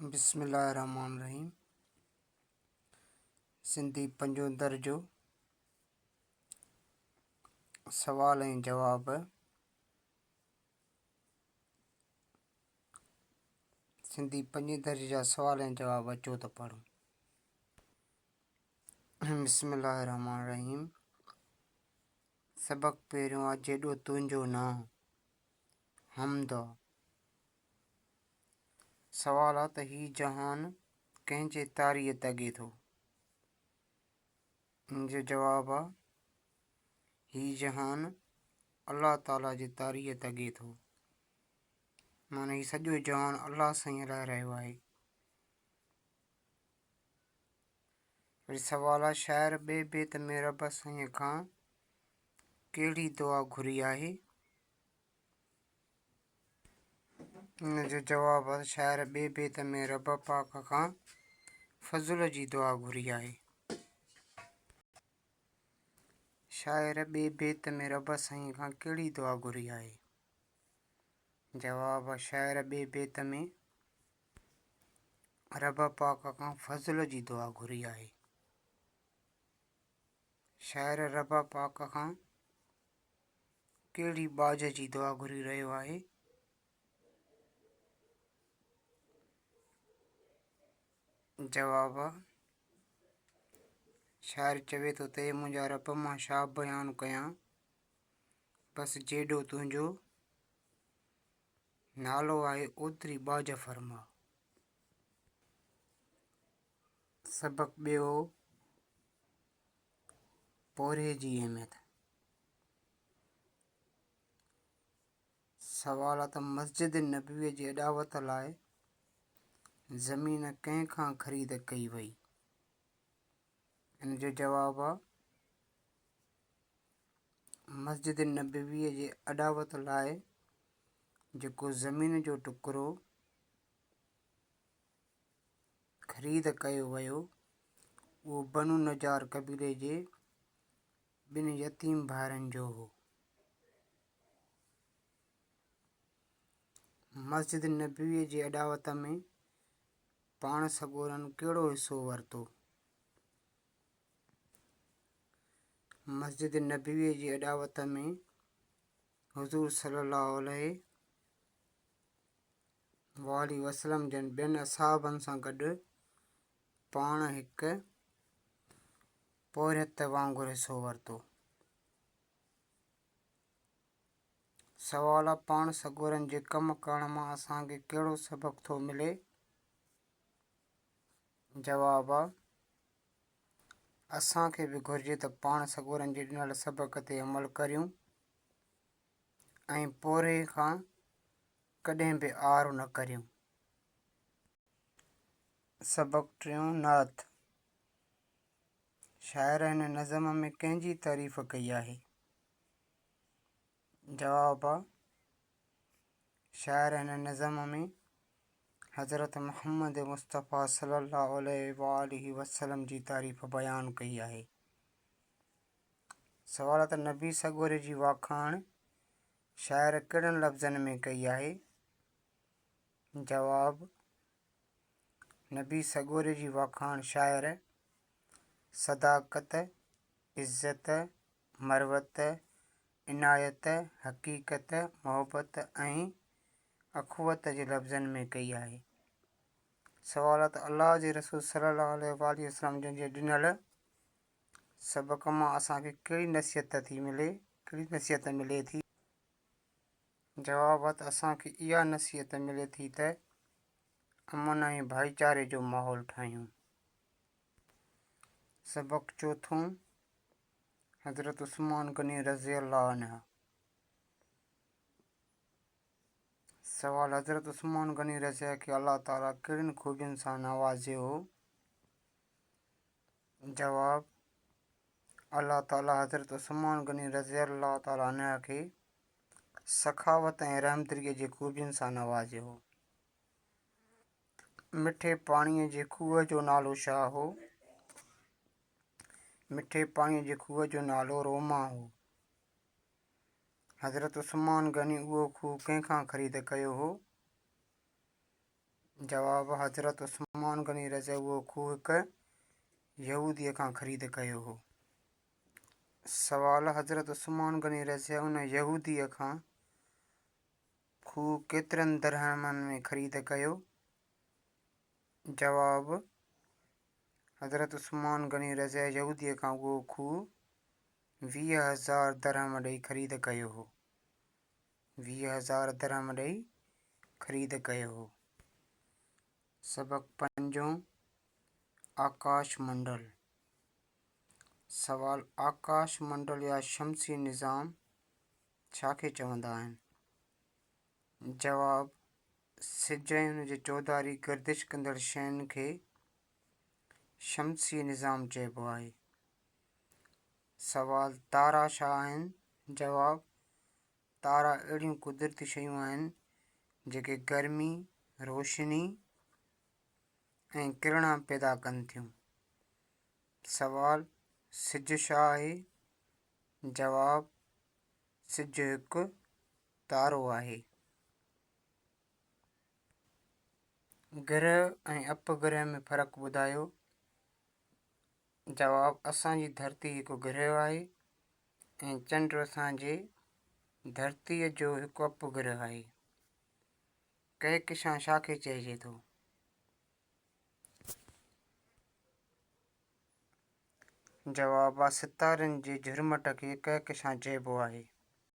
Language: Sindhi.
بسم الله الرحمٰن الرحيم سنڌي پنجون درجو سوال ۽ جواب سنڌي پنجين درجي جا سوال ۽ جواب اچو ته پڙهون. بسم الله الرحمٰن الرحيم سبق پهريون آ جيڏو تنهنجو نانء حمد آ. سوال آ ته هي جهان ڪنهن جي تاريء تڳي ٿو؟ ان جو جواب آ هي جهان الله تعاليٰ جي تاريء تڳي ٿو. معنيٰ هي سڄو جهان الله سائين هلائي رهيو آهي. وري سوال آ شاعر ٻئي بيت ۾ رب سائين کان ڪهڙي دعا گهري آهي؟ ان جو جواب آ شاعر ٻئي بيت ۾ رب پاڪ کان فضل جي دعا گهري آهي. شاعر ٻئي بيت ۾ رب سائين کان ڪهڙي دعا گهري آهي؟ جواب، شاعر ٻئي بيت ۾ رب پاڪ کان فضل جي دعا گهري آهي. شاعر رب پاڪ کان ڪهڙي ٻاجهه جي دعا گهري رهيو آهي؟ جواب، شاعر چوي ٿو ته اي منهنجا رب مان ڇا بيان ڪيان، بس جيڏو تنهنجو نالو آهي اوتري ٻاجهه فرماء. سبق ٻيو، پورهيي جي اهميت. سوال ته مسجد نبوي جي اڏاوت لاء زمين ڪنهن کان خريد ڪئي وئي؟ ان جو جواب آ مسجد نبوي جي اڏاوت لاء جيڪو زمين جو ٽڪرو خريد ڪيو ويو اهو بنو نجار قبيلي جي ٻن يتيم ڀائرن جو هو. مسجد نبوي جي اڏاوت ۾ پاڻ سڳورن ڪهڙو حصو ورتو؟ مسجد نبوي جي اڏاوت ۾ حضور صلي الله عليه وآله وسلم جن ٻين اصحابن سان گڏ پاڻ هڪ پورهيت وانگر حصو ورتو. سوال، پاڻ سڳورن جي ڪم ڪرڻ مان اسان کي ڪهڙو سبق ٿو ملي؟ جواب، اسان کي به گهرجي ته پاڻ سڳورن جي ڏنل سبق تي عمل ڪريون ۽ پورهئي کان ڪڏهن به عار نه ڪريون. سبق ٽيون، نعت، شاعر هن نظم ۾ ڪنهن جي تعريف ڪئي آهي؟ جواب، شاعر هن نظم ۾ حضرت محمد مصطفيٰ صلي الله عليه وآله وسلم جي تعريف بيان ڪئي آهي. سوال ته نبي سڳوري جي واکاڻ شاعر ڪهڙن لفظن ۾ ڪئي آهي؟ جواب، نبي سڳوري جي واکاڻ شاعر صداقت، عزت، مروت، عنايت، حقيقت، محبت ۽ اخوت جي لفظن ۾ ڪئي آهي. سوال ته الله جي رسول صلي الله عليه واٰله وسلم جن جي ڏنل سبق مان اسان کي ڪهڙي نصيحت ٿي ملي، ڪهڙي نصيحت ملي ٿي؟ جواب ته اسان کي اها نصيحت ملي ٿي ته امن ۽ ڀائيچاري جو ماحول ٺاهيون. سبق چوٿون، حضرت عثمان غني رضي الله عنه. سوال، حضرت عثمان غني رضي کي الله تعاليٰ ڪهڙين خوبين سان نوازيو هو؟ جواب، الله تعاليٰ حضرت عثمان غني رضي الله تعاليٰ عنه کي سخاوت ۽ رحمدليء جي خوبين سان نوازيو هو. مٺي پاڻيء جي کوهه جو نالو ڇا هو؟ مٺي پاڻيء جي کوهه جو نالو روما هو. حضرت عثمان غني اهو کوهه ڪنهن کان خريد ڪيو هو؟ جواب، حضرت عثمان غني رضه اهو کوهه هڪ يهوديء کان خريد ڪيو هو. سوال، حضرت عثمان غني رضه ان يهوديء کان کوهه ڪيترن درهمن ۾ خريد ڪيو؟ جواب، حضرت عثمان غني رضه يهوديء کان اهو کوهه 20,000 درهم ڏئي خريد ڪيو هو. 20,000 درهم ڏئي خريد ڪيو هو. سبق پنجون، آڪاش منڊل. سوال، آڪاش منڊل يا شمسي نظام ڇا کي چوندا آهن؟ جواب، سج ۽ ان جي چوڌاري گردش ڪندڙ شين کي شمسي نظام چئبو آهي. سوال، تارا ڇا آهن؟ جواب، تارا اهڙيون قدرتي شيون آهن جيڪي گرمي، روشني ۽ ڪرڻا پيدا ڪن ٿيون. سوال، سج ڇا آهي؟ جواب، سج هڪ تارو آهي. گرهه ۽ اپگرهه ۾ فرق ٻڌايو؟ جواب، اسان جي ڌرتي هڪ گرهه آهي ۽ چنڊ اسان جي ڌرتيء جو هڪ اپگرهه آهي. ڪهڪشان ڇا کي چئجي ٿو؟ جواب، ستارن جي جهرمٽ کي ڪهڪشان چئبو آهي.